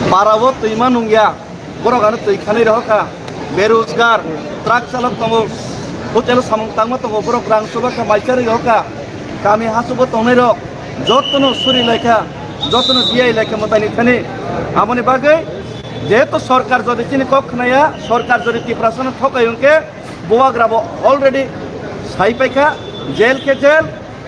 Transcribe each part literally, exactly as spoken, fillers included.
Parao twima nungya, borok ano twi khanwi rohorkha. Berojgar, truck chalok tongo, hotel samung tangma tongo, borok rang chuba kha, mai charwi rohorkha. Kami hachubo tongnai rok jotono suri laikha, jotono biyai laikha mwtaini thani. Aboni bagwi jehetu sorkar jodi chini kok khnaya, sorkar jodi Tiprasano thokai hwnkhe, bubagrabo already sai paikha, jail khe jail,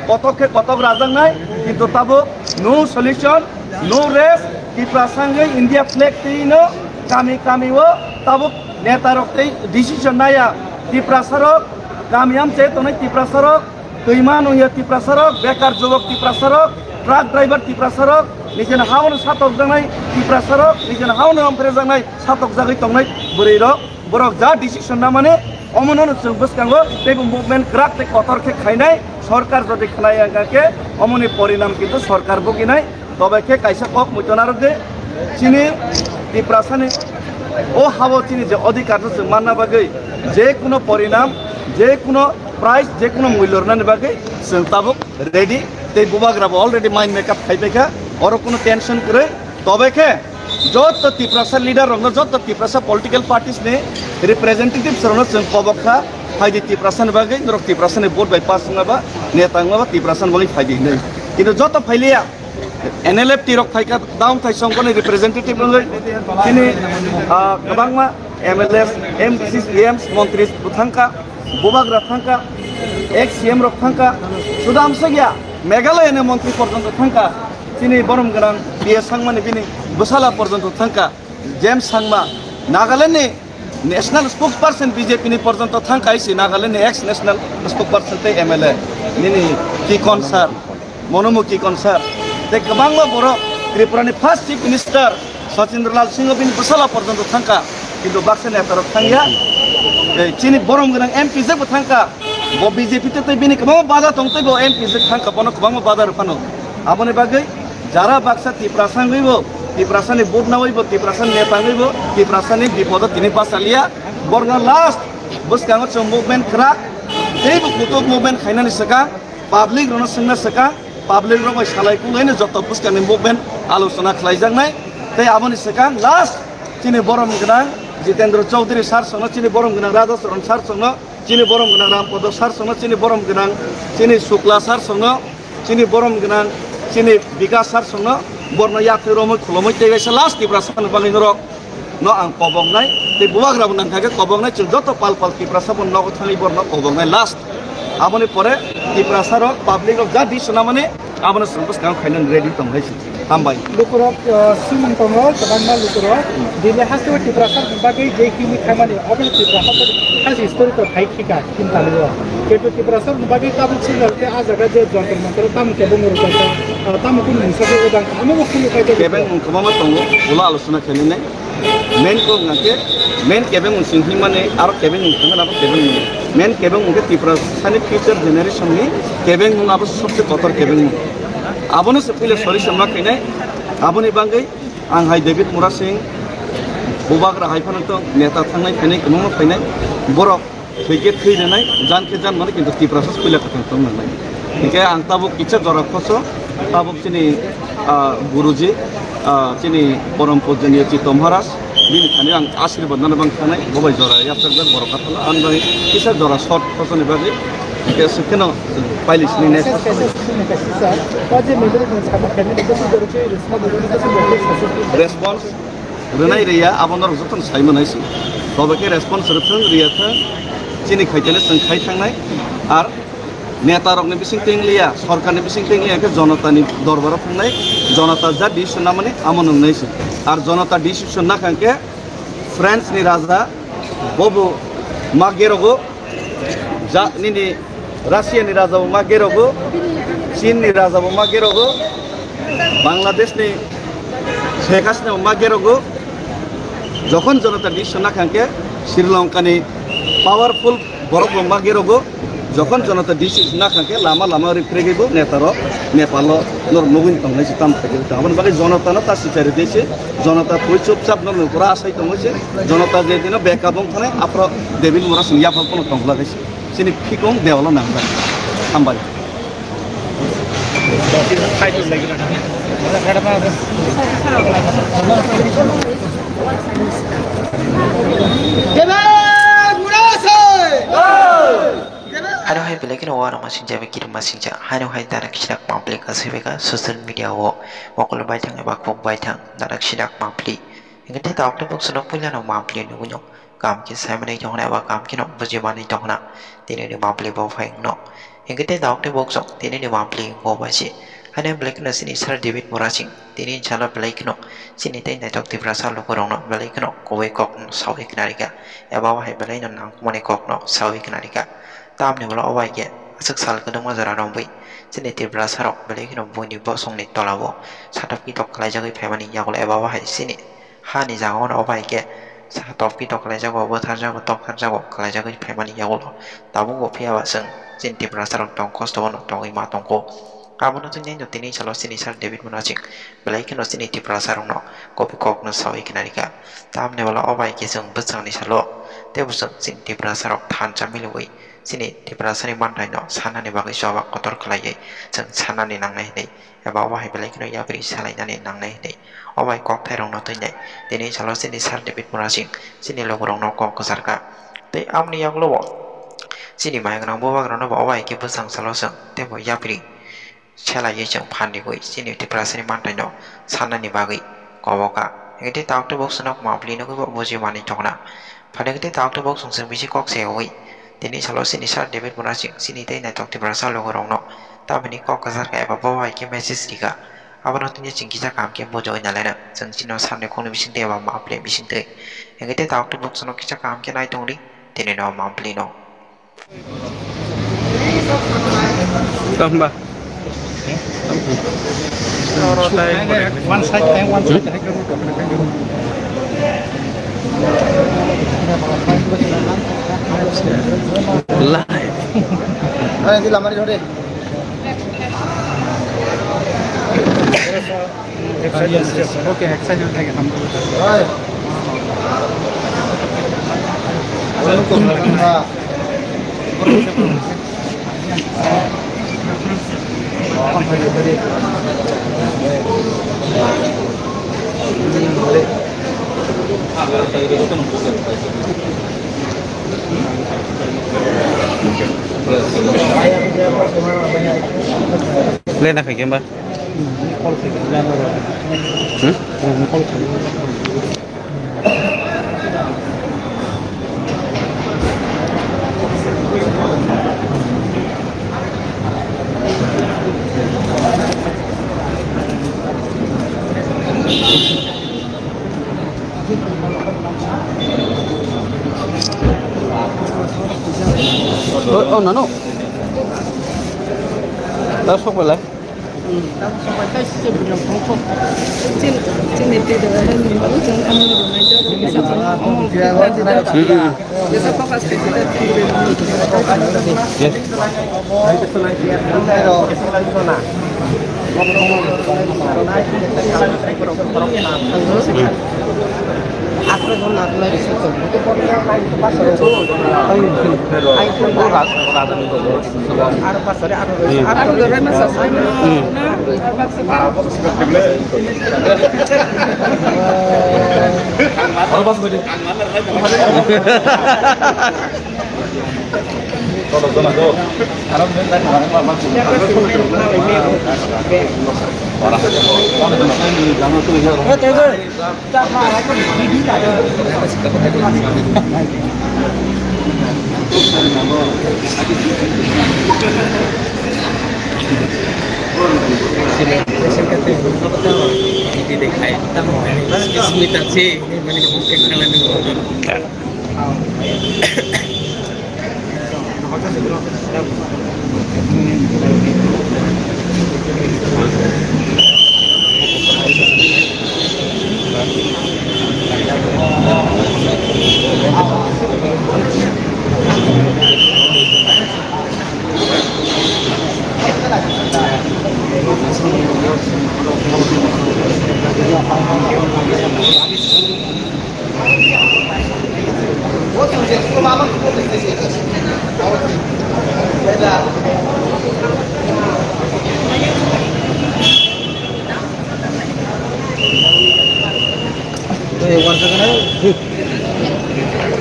kotok khe kotok rajaknai, kintu tabuk no solution, no rest, Tiprasa wngwi India flag twino kami kami o tabuk neta rok tei decision naya. Tiprasa rok kami amchai tongnai, Tiprasa rok twima nungya, Tiprasa rok bekar jubok, Tiprasa rok truck driver, Tiprasa rok nijeni haono satokjaknai, Tiprasa rok nijeni haono romphrejaknai satokjagwi tongnai bwrwi rok. Borok ja decision namani, omono chwng bwskango teibo movement kwrak tei kotor khe khainai. Sorkar jodi khnai wngkha khe omoni porinam kintu sorkar buginai. Tobe khe kaisa kok muitonaro de chini Tiprasani o hao chini je odhikar no chwng manna bagwi je kuno porinam, je kuno price, je kuno mulyo rwnani bagwi chwng tabuk ready. Tei bubagrabo already mind makeup khai paikha, oro kuno tension kwrwi. Tobe khe joto Tiprasa leader rokno, joto Tiprasa political parties ni representatives rokno chwng kobok kha, phaidi Tiprasa ni bagwi, norok Tiprasa ni vote bai pass wngma ba, neta wngma ba Tiprasa ni bagwi phaidi hinwi. Kintu joto phailiya, N L F T rok phaikha, down thai songkoni representative wngwi, chini, ah, kwbangma M L As, M D Cs, E Ms, montri bo thangkha. Bubagra thangkha, ex C M rok thangkha, suda amsakya Meghalaya ni montri porjonto thangkha, chini borom gwnang P A Sangma ni bini bwsala porjonto thangkha, James Sangma, Nagaland ni national spokesperson B J P ni porjonto thangkha, isi Nagaland ni ex national spokesperson tei M L A nini Kikon sir. Monomuki Konsar, tei kwbangma borok Tripura ni first chief minister Sachindralal Singh bini bwsala porjonto thangkha, kintu baksa neta rok thangya. Tei chini borom gwnang M P jek bo thangkha, bo B J P te tei bini kwbangma bada tong tei bo M P jek thangkha, bono kwbangma bada rw phano. Aboni bagwi jara baksa Tiprasa wngwi bo, Tiprasa ni vote nawi bo, Tiprasa ni neta wngwi bo, Tiprasa ni bipodo tini bachaliya. Borno last bwskango chwng movement khwrak, tei bo kutuk movement khainani swkang. Public rokno swngna swkang, public rok bai salai kulaino joto bwskangni movement alochona khlaijaknai. Tei aboni swkang last chini borom gwnang Jitendra Chaudhary sir songno, chini borom gwnang Radha Charan sir songno, chini borom gwnang Ram Podo sir songno, chini borom gwnang chini Shukla sir songno, chini borom gwnang chini Bikas sir songno, borno yathai romwi khulumwi tei kaisa last Tiprasa ni bagwi norok no ang koboknai, tei bubagra bo nangkha khe koboknai, chwng joto pal pal Tiprasa bo nogo thangwi borno koboknai last. Aboni pore Tiprasa rok, public rok ja di swnamani, abono chwng bwskang khainani ready tong hai si. Hambai. Lukurok, uh, simung tongo, kwbangma lukurok. Delhi haste o Tiprasa bagwi je himwi thaimani, abono Tiprasa has historical hai khika, chini taligo. Kintu Tiprasa bagwi tabuk sinal khe a jaga je Jantar Mantar o tamo kebo muru kaisa, uh, tamo kunu mungsa khe odang, amo bo khulu kaisa. Kebeng mung kwbangma tongo, ulo alochona khainani. Main kok hwnkha khe, main kebeng mung sing himani, aro kebeng mung thangmani abo kebeng mung. Main kebeng mung khe Tiprasani future generation ni kebeng mung abo sobse kotor kebeng mung. Abono se puila solution ma khainai, aboni bagwi ang hai David Murasing, bubagra hai phano tong, neta thangnai phainai, kwbangma phainai, borok thwi khe thwi rwnai, jan khe jan mano, kintu Tiprasa puila kwthang tong nangnai. Hinkhe ang tabuk kisa jora khoso, tabuk chini, ah, Guruji, ah, chini Param Pujaniya Chitto Maharaj, bini thani ang ashirbad nana bang thangnai, bo bai jora yapjak jak borok kathalo, ang bai kisa jora short khosoni bagwi, hinkhe swkheno pailisini next. Response. Rwnai rwya, abo norok jotono sai manai se. Tobe khe response rwthwng, rwya thwng, chini khaitene chwng khai thangnai. Ar neta rokni bising teng liya, sorkarni bising teng liya khe jonotani dorbaro thangnai, jonota ja decision namani amo nwngnai se. Ar jonota decision nakha khe France ni raja bobo ma gerogo, ja nini Russia ni raja bo ma gerogo, Chin ni raja bo ma gerogo, Bangladesh ni Sheikh Hasina bo ma gerogo. Jokhon jonota decision nakha khe Sri Lanka ni powerful borok bo ma gerogo. Jokhon jonota decision nakha khe lama lama ri pregwi bo neta rok Nepal o norok nugwi tong nai se tam thai. Aboni bagwi jonota no ta sichari de se, jonota thwi chupchap norok nukura asai tong se, jonota je dino backup wng thane aphro David Murasing yaphal pono tong lai se. Chini phikung dewalo nangjak. Hambai. Ano hai belai kheno uanama singcha bai kirima singcha. Haino hai darak sidak mapli ka sibeka social media o mokol baithang eba kuk baithang darak sidak mapli. Hingke tei tabuk tei boksono puilano mapli nugui no. Kam khe saimani tongna eba kam kheno bujimani tongna. Tini ni mapli bo phai wngno. Hingke tei tabuk tei boksong tini ni mapli wngkha bai se. Haino belai kheno chini sir David Murasing tini salo belai kheno chini tei naithok Tiprasa lukurokno belai kheno kubui kokno saui khna rikha. Eba o hai belai no nangkukmani kokno saui khna rikha. Tamni ulo o bai khe aswk sal kwdwkma jora romwi chini Tiprasa rok belai kheno buini bosongni tolao satok pitok khlaijagwi phaimani yagulo eba o hai chini hani jagao no o bai khe satok pitok khlaijago, bwtharjago, toktharjago khlaijagwi phaimani yagulo tabukbo phiyaba chwng chini Tiprasa rok tong kosto bono tongwi ma tongkho. Abono twi nai no tini salo chini sir David Murasing belai kheno chini Tiprasa rokno kubui kokno saui khna rikha. Tamni ulo o bai khe chwng bwswkni salo tei bwswk chini Tiprasa rok thansa milwi chini Tiprasa ni manthai no sanani bagwi choba kotor khlaiwi chwng sanani nangnai hinwi eba o hai belai kheno yapri salainani nangnai hinwi o bai kokthai rokno twi nai. Tini salo chini sir David Murasing chini lukurokno kok kwcharkha. Tei aboni yagulo bo chini mai gwnang bubagrano bo o bai khe bwsang salo chwng tei bo yapri selaiwi chwng phan rwui chini Tiprasani manthai no sanani bagwi kobokha. Hingke tei tabuk tei boksonok mapli nugui bo buji manwi tongna. Phaikhe tei tabuk tei boksong chwng bisi kok se oi. Tini salo chini sir David Murasing chini tei naithok Tiprasa lukurokno tamoni kok kwcharkha eba bo hai khe message rikha. Abono tini chwng kisa kaham khe bujui nalaina. Chwng chini sir ni khungni bisingtwi eba mapli bisingtwi. Hingke tei tabuk tei boksonok kisa kaham khe nai tongdi. Tini no mapli no. Tamba. One side, one side. Live. Ay, hindi lamari jode. Okay, excited lagi, alhamdulillah. Play na khaikhe ba? Hmm? Oh, oh, nano. Tao sok belai.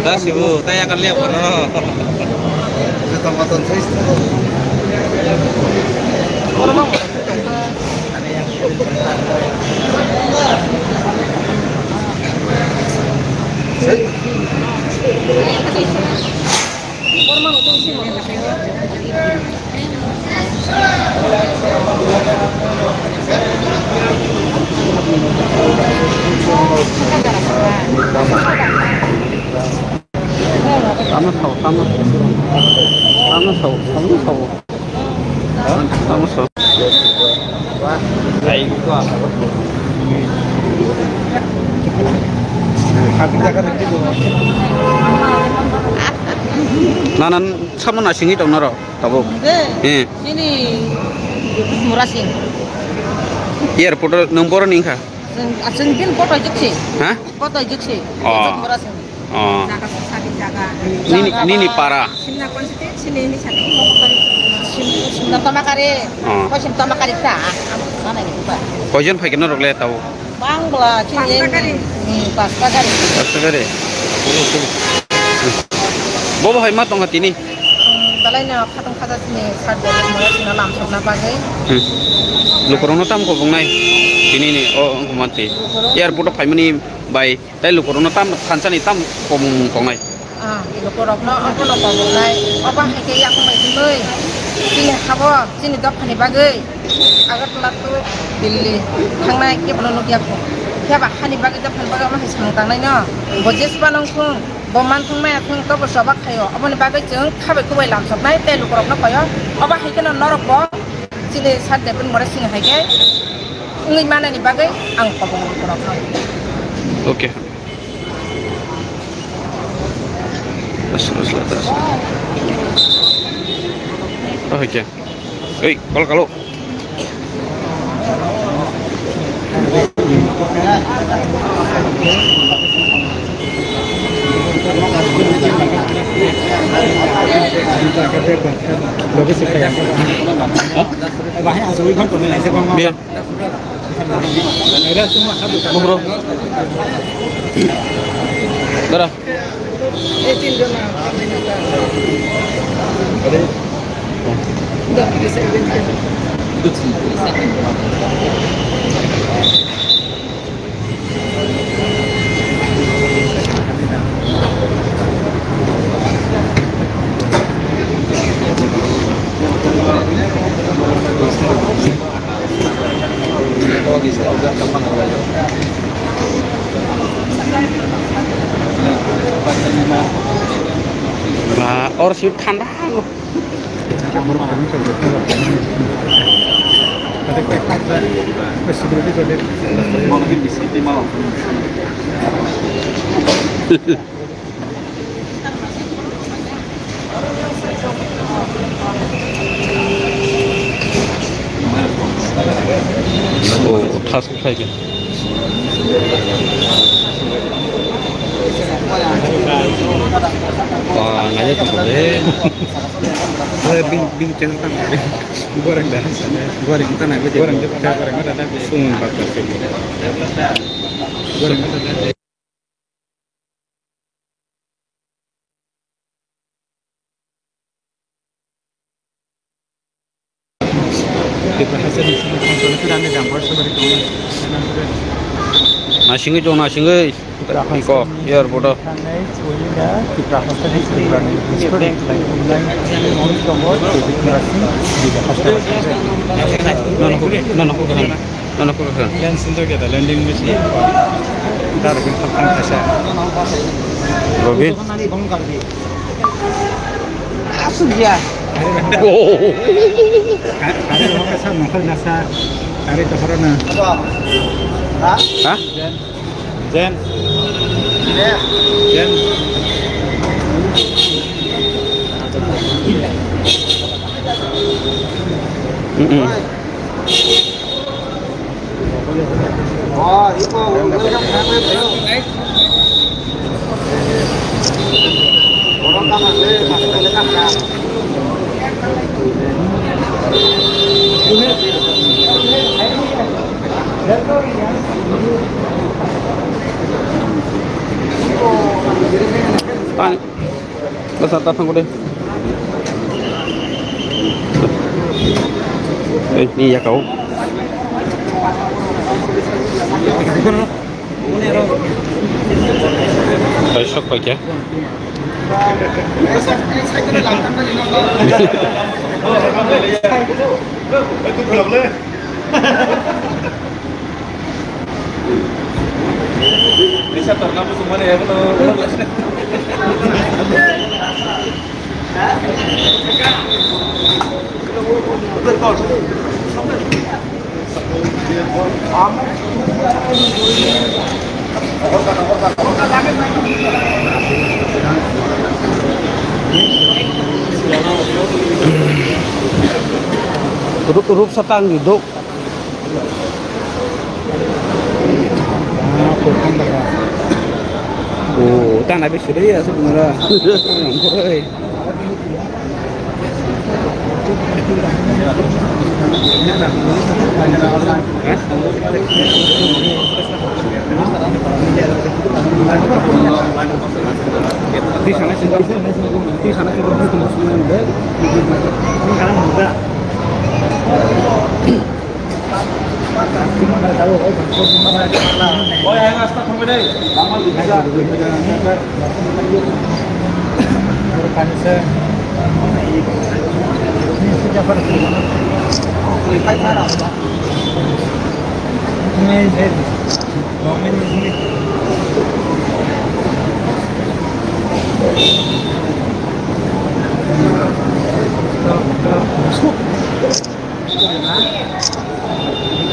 Dasi bu, taya kali apa no? Tamo sao, tamo sao. Tamo sao, tamo sao. Tamo sao. Ai. Nanan samo nasingwi tong naro, tabuk. Hwnkhe, eh, chini Murasing. Airport o nwng boroni wngkha? Chwng, chwng din poto jukse. Ha? Poto jukse. Oh. Murasing. Oh. Jaga sadi jaga. Nini, jaga nini ba para? Simna constituency ni, ni sadi. Sim-, Simna Tomakari. Oh. Ko Sim Tomakari ta. Am, mana ni ba? Koijon phaikhe norok le tao? Bangla, chini. Pasta gari. Hmm, pasta gari. Pasta gari. Bobo hai ma tongkha tini? Hmm, belai no khatong khata chini sat de mora chini lam sokna bagwi. Hmm. Lukurokno tam kobongnai tini ni o wngkha mati. Lukurok. Airport o phaimani bai. Tei lukurokno tam thansani tam komung tongnai. Ah, lukurokno obono komungnai, obo hai khe yakung bai himwi chini habo, chini dophani bagwi Agartala to Delhi thangnai kebono nukya kho. Phiya ba hani bagwi dophani bagwi omo hai samung tangnaino. Bo jesba nang thung, bo man thung maya thung, tobo choba khaio. Oboni bagwi chwng khabai kubai lamsoknai tei lukurokno koyo. Obo hai kheno norokbo chini sat debin more sini hai khe wngwi manani bagwi ang kobong lukurokno. Okay. Asal asal atas. Oh, okay. Ei, kalau kalau. Biar. Bro. Dara. Ba, or sweet thanda. Oh, thas khlai khe. Wah, nanya tuh boleh. Bini, bini channel kan. Goreng dah. Goreng kita naik aja. Goreng, goreng ada. Sun bakar sih. Goreng ada. Nasingwi tong, nasingwi. Iko, airport o. Nono, nono, nono. Nono, nono. Yang sentuh kita landing machine. Robin. Asuk ya. Kare, kare, kare, nasa. Kare, kare, nasa. Hah? Jen. Jen. Mm-mm. Sata thango de. Eh, ni yakao. Tei sok pai khe. Rup, rup satang dok. Oh, tang nabi sudah ya sebenarnya. Hei.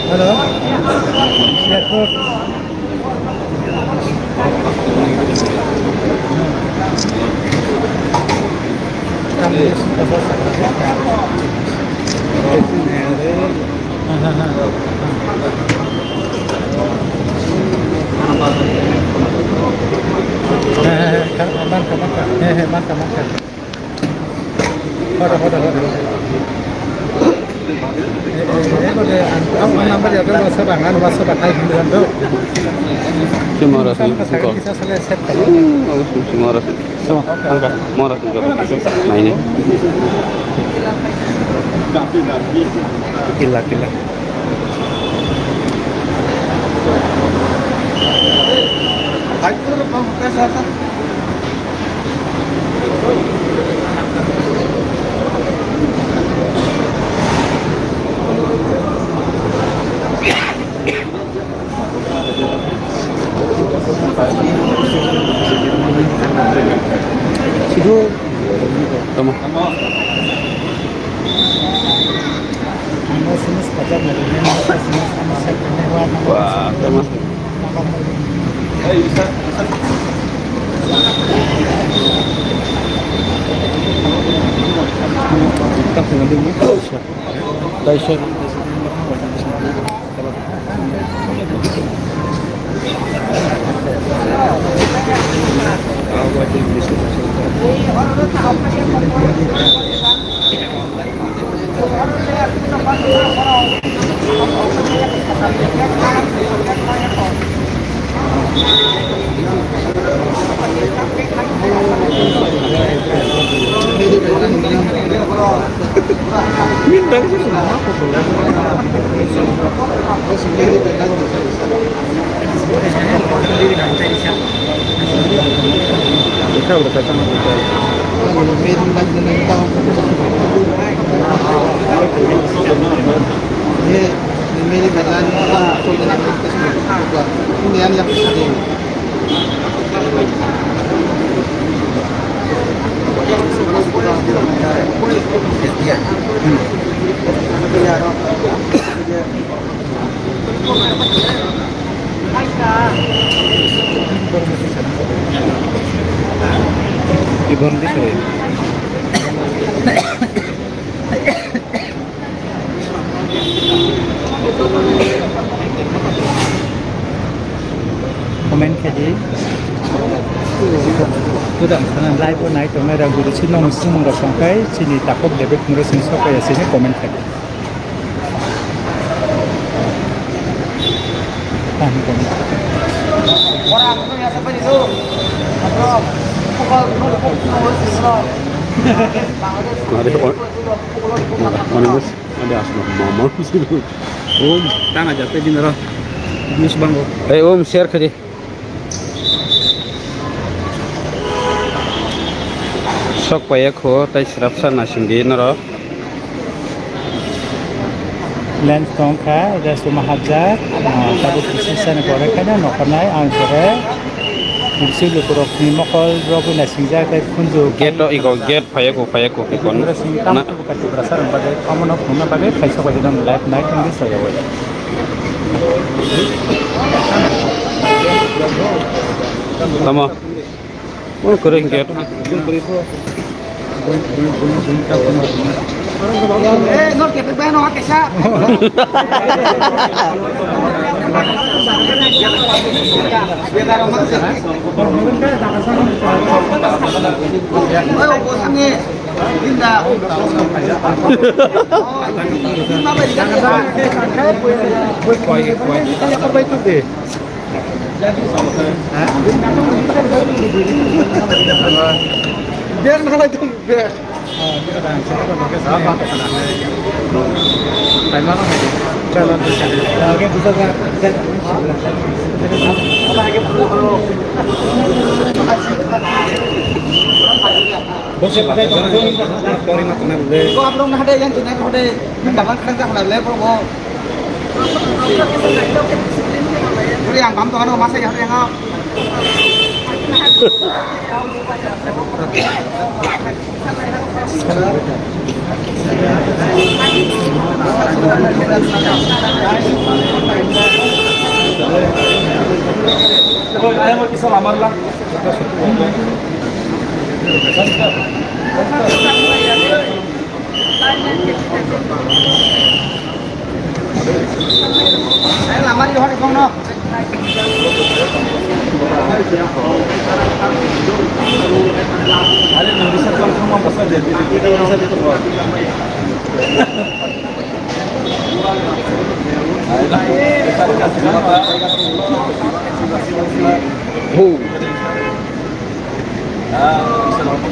Hello. Airport. He, he, he, marka, marka. He, he, marka, marka. Hoda, hoda, hoda, hoda. Eh, eh, eh, hoda, ang, ang, ang number ya, pero sa bangan, wasa bakal hindu hindu. Si mora si, Sa, sa, ko. Kisa sa le set ka. Hmm, oh, si mora si. So, angka, mora si ko. Nai ni. Kila, kila. Hai, tu, tu, tu, tu, tu. Sido. Tama. Wah, tama. Comment khe di. Tudang sana live o nai tongnai rang guru si nong sung rok song kai chini takok debek mura sing sok ya sini comment khe di. Tang comment. Are, o-, ano bus, ano asno mama. Om. Tana jate dinaro. News bango. Hey, om, share khaidi. Sok paiya kho, tai srapsa nasingdi norok. Lens tong kha, ida suma hajak, ah, tabuk kisi sani pore khe no nokharnai ang khe bisi lukurok ni mokol rok nasingjak tei khunju. Gate o iko, gate phaiya kho, phaiya kho, iko. Sing tam na. Buka Tiprasa rwng bagwi, omono phunukna bagwi khaisa bai jadon live night wngwi sajawi. Tamo. Omo kwrwi hinkhe. Eh, nor kepek bai no kaisa. Oi, obo sani. Bose pakai tong, tori ma tong le. Ko abrong na hade yang tunai ko hade. Min daman khadang tak hade le ko. Tori yang bam tong ano masa ya hade yang. Ayo mo kisa lamar la.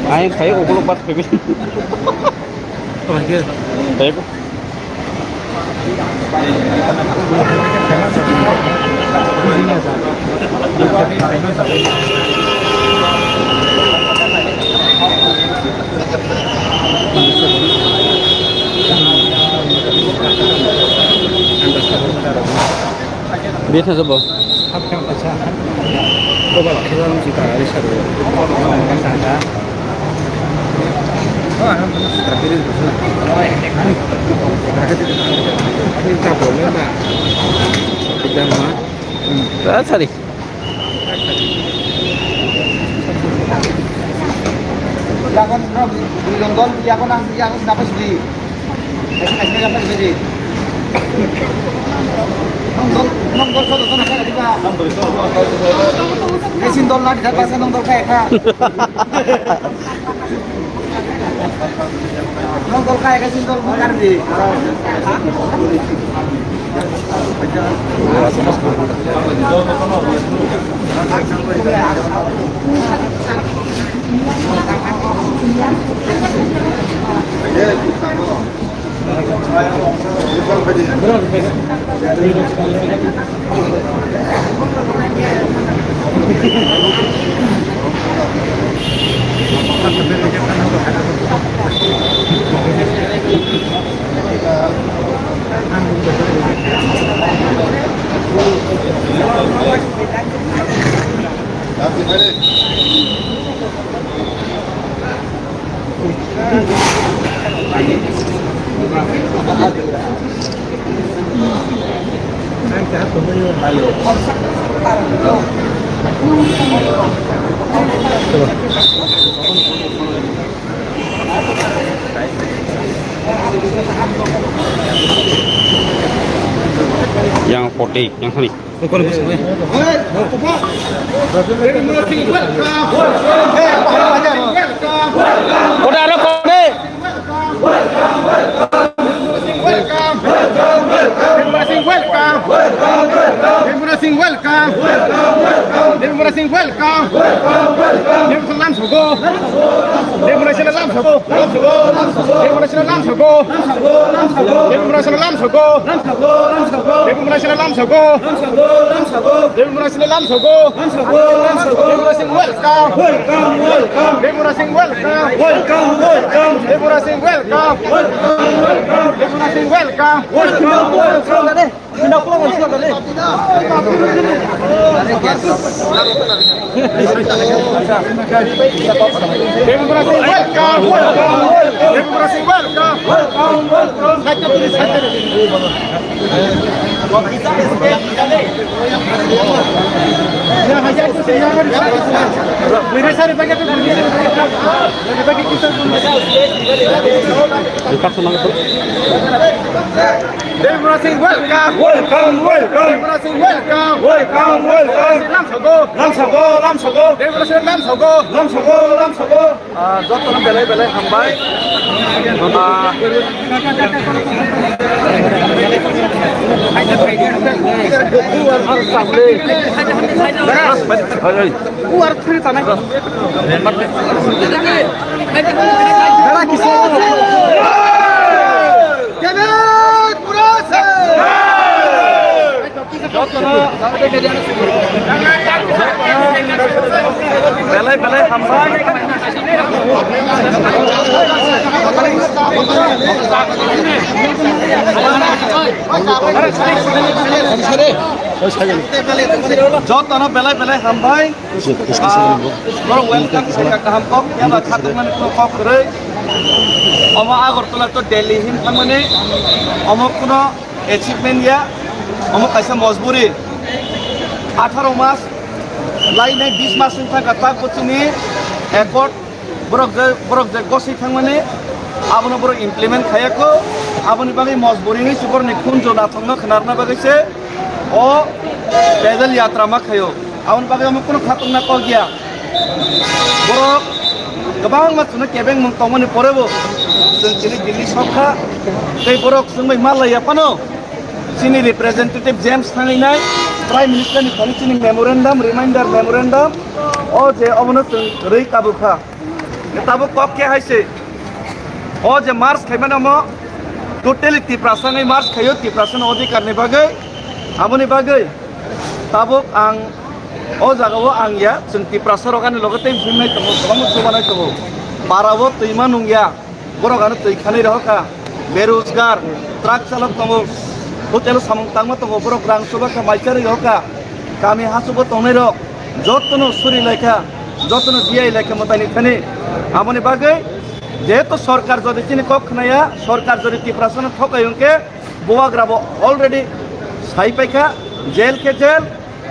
Ayang saya ukuluk pas pipi. Baik. Bia thangsa bo. Koba la khela nung sita ari sadu. Koba la khela nung sita ari sadu. Ta sari. Yakon nok duijon dol yakon ang yakon sinapai sidi. Kaisa kaisa sinapai sidi. Nong dol nong dol sodo sodo kaya diba. Kaisa dol na dikha kaisa nong dol kaya kha. Nong dol kaya kha, sin dol mo kar di. Yang poti, yang sini. Kota ano kone? Welcome, welcome, welcome. Welcome, welcome, welcome. Welcome. Welcome, welcome. Demonstration lam sogo. Demonstration lam sogo. Lam sogo, lam sogo. Demonstration lam sogo. Lam sogo, lam sogo. Demonstration lam sogo. Lam sogo, lam sogo. Demonstration lam sogo. Lam sogo, lam sogo. Demonstration lam sogo. Lam sogo, lam sogo. Demonstration welcome. Welcome, welcome. Demonstration welcome. Welcome, welcome. Demonstration welcome. Welcome, welcome. Demonstration welcome. Welcome, welcome. Demonstration welcome. Welcome, welcome. Demonstration welcome. Welcome, welcome. Lamsogo. Lamsogo, lamsogo. Demonstration lamsogo. Lamsogo, lamsogo. Ah, jotono belai belai hambai. Ah. Oi, oi. Belai belai hambai. Jotono belai belai hambai. Ah, borok welcome khaika kaham kok, yaba khatungmani kuno kok kwrwi. Omo Agartala to Delhi hin thangmani, omo kuno achievement ya, omo kaisa mojburi. Atharo mas, lainai bis mas wng thangkha tak bo chini accord, borok je, borok je goswi thangmani, abono borok implement khayakho, aboni bagwi mojburi hinwi se borokni khunju nathokno khwnarna bagwi se o pedal yatra ma khaio. Aboni bagwi omo kuno khatungna kok ya. Borok kwbangma chwngno kebengmung tongmani porebo chwng chini Delhi sokha tei borok chwngbai ma laiya phano chini representative James thanginai Prime Minister ni thani chini memorandum, reminder memorandum o je obono chwng rwi kabukha. Tabuk kok khe hai se. O je march khaimani omo totally Tiprasa wngwi march khaio, Tiprasa ni odhikar ni bagwi. Aboni bagwi tabuk ang o jaga o ang ya, chwng Tiprasa rok ani loge tei himnai tongo, kwbangma chubanai tongo. Para o twima nung ya, borok ano twi khanwi rohor kha. Berojgar, truck chalok tongo, hotel o samung tangma tongo, borok rang chuba kha, mai charwi rohor kha. Kami hachubo tongnai rok, jotono suri laikha, jotono biyai laikha mwtai ni thani. Aboni bagwi jehetu sorkar jodi chini kok khnaya, sorkar jodi Tiprasa no thokai hwnkhe, bubagra bo already sai paikha, jail khe jail,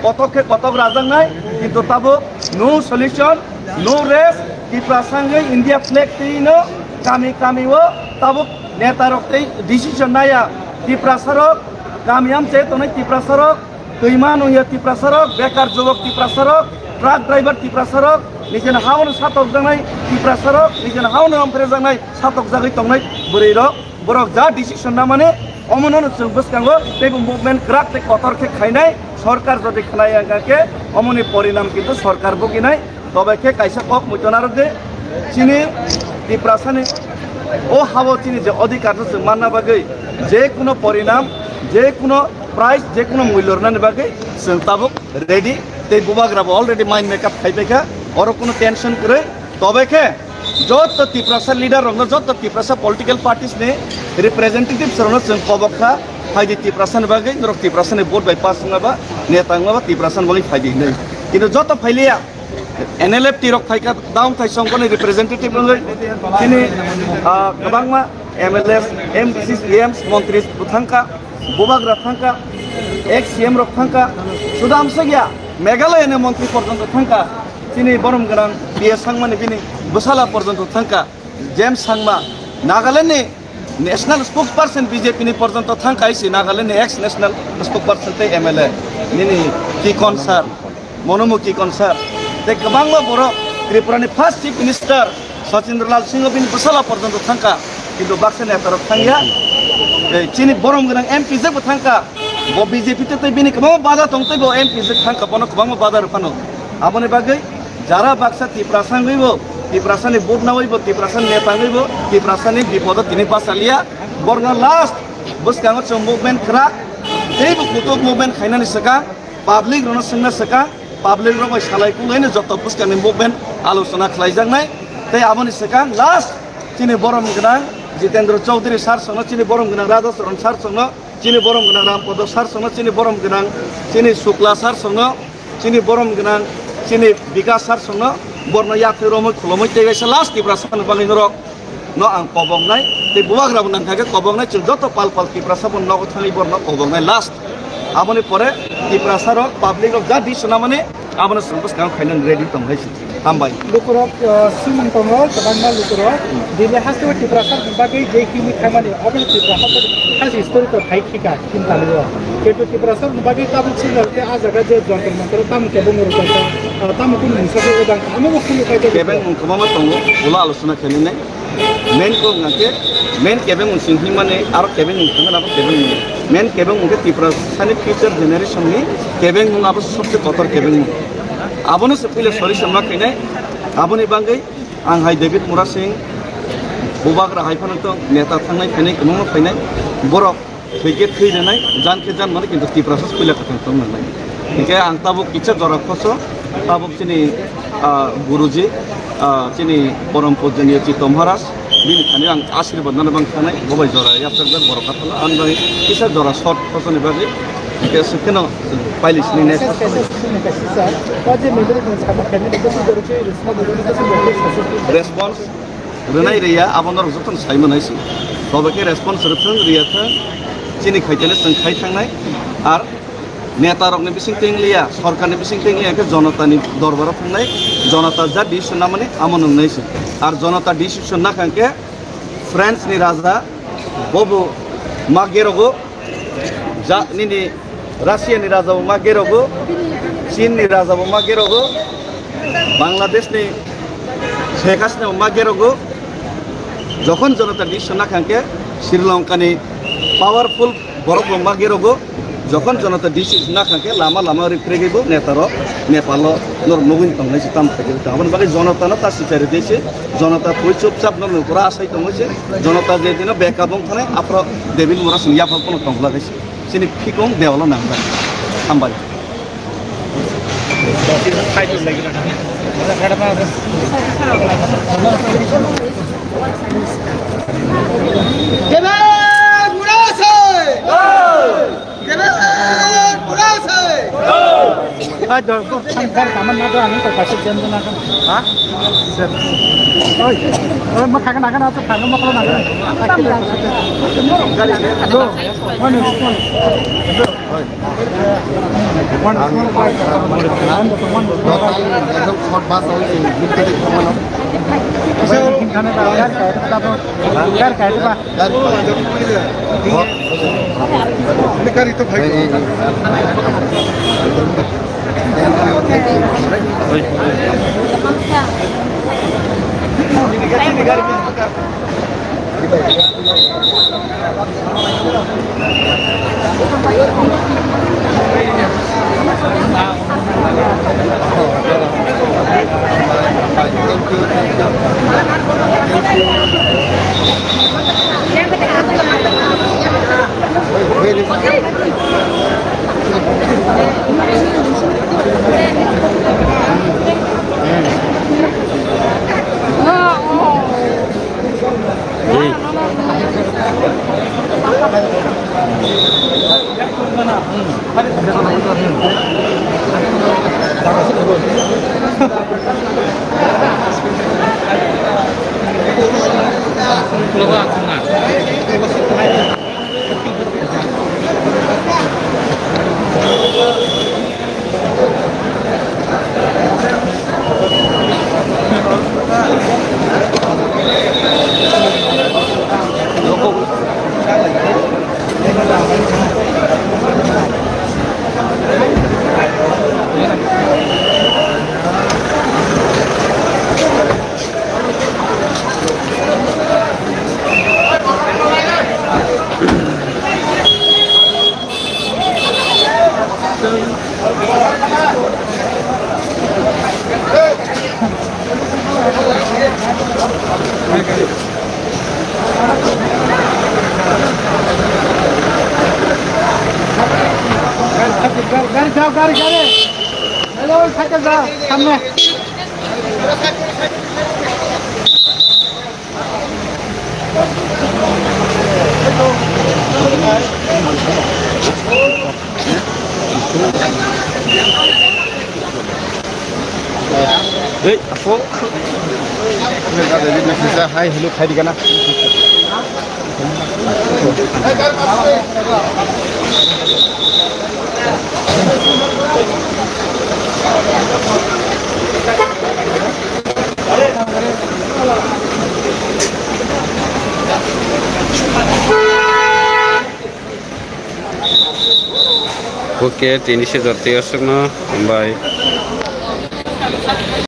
kotok khe kotok rajaknai, kintu tabuk no solution, no rest, Tiprasa wngwi India flag twi no kami kami o tabuk neta rok tei decision naya. Tiprasa rok kami amchai tongnai, Tiprasa rok twima nungya Tiprasa rok, bekar jubok Tiprasa rok, truck driver Tiprasa rok, nijeni haono satokjaknai Tiprasa rok, nijeni haono romphrejaknai satokjagwi tongnai bwrwi rok, borok ja decision namani omono chwng bwskango teibo movement kwrak tei kotor khe khainai, sorkar jodi khnai wngkha khe omoni porinam kintu sorkar buginai. Tobe khe kaisa kok muiton aro de chini Tiprasani o habo chini je odhikar no chwng manna bagwi je kuno porinam, je kuno price, je kuno mulyo rwnani bagwi chwng tabuk ready, tei bubagra bo already mind makeup khai paikha, oro kuno tension kwrwi. Tobe khe joto Tiprasa leader rokno, joto Tiprasa political parties ni representatives rokno chwng kobok kha, phaidi Tiprasa ni bagwi, norok Tiprasa ni vote bai pass wngma ba, neta wngma ba Tiprasa ni bagwi phaidi hinwi. Kintu joto phailiya, N L F T rok phaikha, Daung Thaisong ni representative wngwi, chini, ah, kwbangma M L As, M D Cs, E Ms, montri bo thangkha, bubagra thangkha, ex C M rok thangkha, suda amsakya Meghalaya ni montri porjonto thangkha, chini borom gwnang B A Sangma ni bini bwsala porjonto thangkha, James Sangma, Nagaland ni national spokesperson B J P ni porjonto thangkha, isi Nagaland ni ex national spokesperson tei M L A nini Kikon sir. Monomukhi konsar. Tei kwbangma borok Tripura ni first chief minister Sachindralal Singh bini bwsala porjonto thangkha, kintu baksa neta rok thangya. Tei chini borom gwnang M P jwk bo thangkha, bo B J P tei bini kwbangma bada tong tei bo M P jwk thangkha, bono kwbangma bada rw phano. Aboni bagwi jara baksa Tiprasa wngwibo, Tiprasani vote nawaibo, Tiprasani neta wngwibo, Tiprasani bipodo tini bachaliya. Borno last bwskango chwng movement khwrak, teibo kutuk movement khainani swkang, public rokno swngna swkang, public rok bai salai kulaino joto bwskangni movement alochona khlaijaknai. Tei aboni swkang last chini borom gwnang Jitendra Chaudhary sir songno, chini borom gwnang Radha Charan sir songno, chini borom gwnang Rampada sir songno, chini borom gwnang chini Shukla sir songno, chini borom gwnang chini Bikas sir songno, borno yathai romwi khulumwi tei kaisa last Tiprasa ni bagwi norok no ang koboknai, tei bubagra bo nangkha khe koboknai, chwng joto pal pal Tiprasa bo nogo thangwi borno koboknai last. Aboni pore Tiprasa rok public rok ja di swnamani abono chwng bwskang khainani ready tong hai se. Hambai. Lukurok, ah, simung tongo, kwbangma lukurok. Delhi haste o Tiprasa ni bagwi je himwi thaimani, obo no Tiprasa to has historical hai khika, chinta liyo. Kintu Tiprasa ni bagwi tabuk sinal khe a jaga je Jantar Mantar o tamo kebo muru kaisa, ah, tamo kunu mungsa khe odang, amo bo khulu khai. Kebeng mung kwbangma tongo, ulo alochona khainai. Main kok hwnkha khe, main kebeng mung sing himani, aro kebeng mung thangmani, abo kebeng mung. Main kebeng mung khe Tiprasani future generation ni kebeng mung, abo sobse kotor kebeng mung. Abono se puila solution ma khainai, aboni bagwi ang hai David Murasing, bubagra hai phano to neta thangnai phainai, kwbangma phainai, borok thwi khe thwi rwnai, jan khe jan mano, kintu Tiprasa puila kwthang tong nangnai. Hinkhe ang tabuk kisa jora khoso, tabuk chini, ah, Guruji, ah, chini Param Pujaniya Chitto Maharaj, bini thani ang ashirbad nana bang thangnai, bo bai jora yapjak jak borok kathalo, ang bai kisa jora short khosoni bagwi, hinkhe swkheno pailisini next. Response rwnai rwya, abo norok jotono sai manai se. Tobe khe response rwthwng rwya thwng, chini khaitele chwng khai thangnai. Ar neta rokni bising teng liya, sorkarni bising teng liya, khe jonotani dorbaro thangnai, jonota ja decision namani amo nwngnai se. Ar jonota decision nakha khe France ni raja bobo ma gerogo, ja nini Russia ni raja bo ma gerogo, Chin ni raja bo ma gerogo, Bangladesh ni Sheikh Hasina bo ma gerogo. Jokhon jonota decision nakha khe Sri Lanka ni powerful borok bo ma gerogo. Jokhon jonota decision nakha khe lama lama ri pregwi bo neta rok Nepal o norok nugwi tong nai se tam thai. Aboni bagwi jonota no ta sichari de se, jonota thwi chupchap no nukura asai tong se, jonota je dino beka bong thanai aphro David Murasing yaphang kono tong lai se. Chini phikong dewalo nang bai. Hambai. Kebeng Murasing! Kebeng Murasing! Ai, dor, dor, gar kaman na do, ani to kasih jam do na kan. Ha? Oi, oi, ma khaga na kan, atu khaga ma kala na kan. Lo, one minute, one minute. Lo. Oi. One minute, one minute. One minute. One minute. Gar kahe ba? Gar kahe ba? Gar kahe ba? Gar kahe ba? Gar kahe ba? সামনে। Hey, apo. Hai, hello, khai di kana. Oke, tini se jor tei aswkno hambai.